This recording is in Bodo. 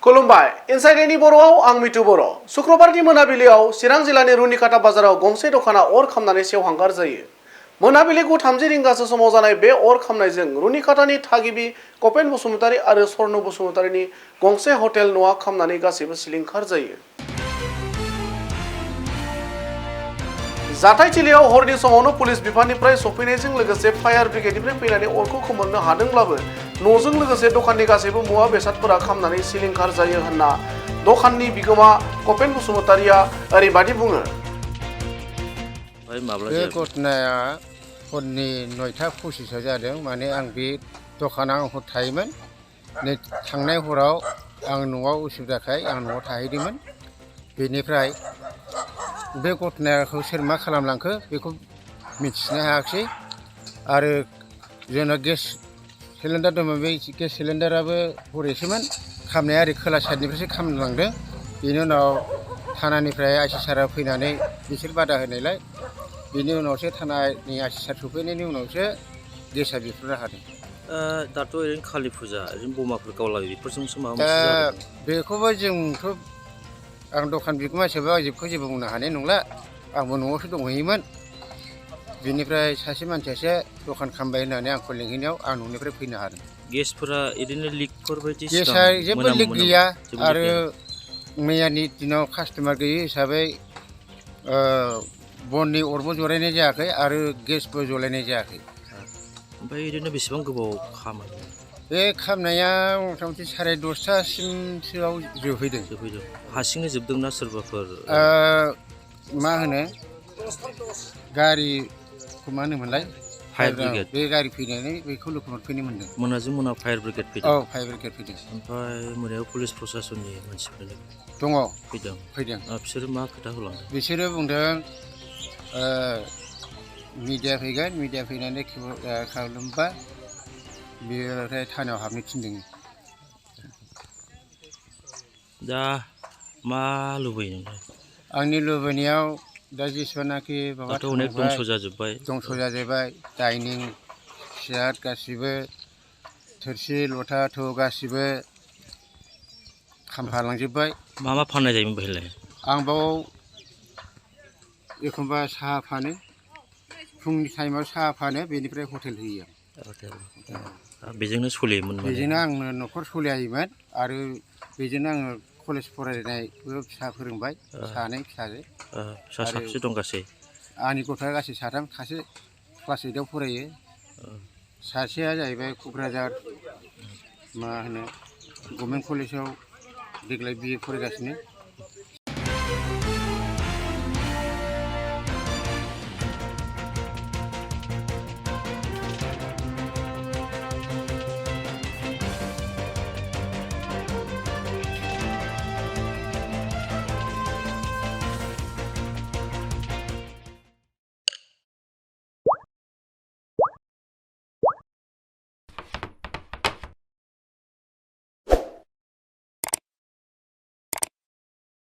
खुलुमबाय इनसाइडनि बर'आव आं मिथु बर'। शुक्रबारनि मोनाबिलियाव चिरां जिल्लानि रुनिकाटा बाजाराव गंसे दखाना अर खामनानै सेवहांगार जायो। मोनाबिलि 9:30 रिंगासो समाव जानाय बे अर खामनायजों रुनिकाटानि थागिबि कपेन बसुमतारी आरो स्वर्ण बसुमतारीनि गंसे हटेल न'आ खामनानै गासैबो सिलिंखार जायो। जाथायथिलियाव हरनि समावनो पुलिस बिफाननिफ्राय सफैनायजों लोगोसे फायार ब्रिगेडनिफ्राय फैनानै अरखौ खोमोरनो हादोंब्लाबो न'जों लोगोसे दखाननि गासैबो मुवा बेसादफोरा खामनानै सिलिंखार जायो होनना दखाननि बिगोमा कपेन बसुमतारीया ओरैबादि बुङो। बे घटनाया हरनि 9:25 जादों। माने आं बे दखानाव हर थायोमोन। थांनाय हराव आं न'आव उसुबिदाखाय आं न'आव थाहैदोंमोन। बेनिफ्राय बे घटनाखौ सोर मा खालामलांखो बेखौ मिथिनो हायाखिसै। आरो जोंना गेस सिलिन्डार दंमोन, बे गेस सिलिन्डाराबो हरैसोमोन। खामनाया ओरै खोला साइडनिफ्रायसो खामलांदों। बेनि उनाव थानानिफ्राय आइसि सारा फैनानै बिसोर बादा होनायलाय बेनि उनावसो थानानि आइसि सार सफैनायनि उनावसो गेसआ बेफोरनो हादों। दाथ' ओरैनो कालि फुजा ओरैनो बमाफोर गावलायो बेफोरजोंसो माबा दा मोनसे जादों। बेखौबो जोंथ' आं दखान बिगोमा हिसाबै आं जेबो बुंनो हानाय नंला। आंबो न'आवसो दंहैयोमोन। बेनिफ्राय सासे मानसियासो दखान खामबाय होननानै आंखौ लिंहैनायाव आं न'निफ्राय फैनो हादों। गेसफोरा ओरैनो लिकफोर बायदि गेसआ जेबो लिक गैया। आरो मैयानि दिनाव कास्टमार गैयै हिसाबै बननि अरबो जरायनाय जायाखै आरो गेसबो जलायनाय जायाखै। ओमफ्राय ओरैनो बेसेबां गोबाव खामो? बे खामनाया मथा मथि 10:30सिमसोआव जोबहैदों। हारसिंनो जोबदोंना सोरबाफोर? मा होनो गारिखौ मा होनोमोनलाय? Fire brigade. बे गारि फैनानै बेखौ लोगो मोनफैनो मोनदों। मोनाजों मोना फायार ब्रिगेड फैदों? औ, फायार ब्रिगेड फैदों। ओमफ्राय मोनायाव पुलिस प्रसासननि मानसिफोर दङ, फैदों। बिसोरो मा खोथा होलांदों? बिसोरो बुंदों मिडिया फैगोन, मिडिया फैनानै खालामबा बेनिफ्राय थानायाव हाबनो थिनदों। दा मा लुबैयो नोंलाय? आंनि लुबैनायाव दा जेसेबांनाखि माबा दाथ' अनेक थांबाय दंस' जाजोब्बाय। डाइनिं सियार गासिबो, थोरसि लथा थौ गासिबो खामफालांजोब्बाय। मा मा फाननाय जायोमोन बेहायलाय? आं बाव एखमबा साहा फानो, फुंनि टाइमाव साहा फानो, बेनिफ्राय हटेल होयो आं। बेजोंनो सोलियोमोन? बेजोंनो आंनो न'खर सोलियोमोन। आरो बेजोंनो आङो कलेज फरायनायबो फिसा फोरोंबाय, सानै फिसाजो। साबेसे दं गासै? आंनि गथ'आ गासै 3, सासे क्लास 8आव फरायो। सासेया जाहैबाय क'क्राझार मा होनो गभर्नमेन्ट कलेजाव देग्लाय BA फरायगासिनो।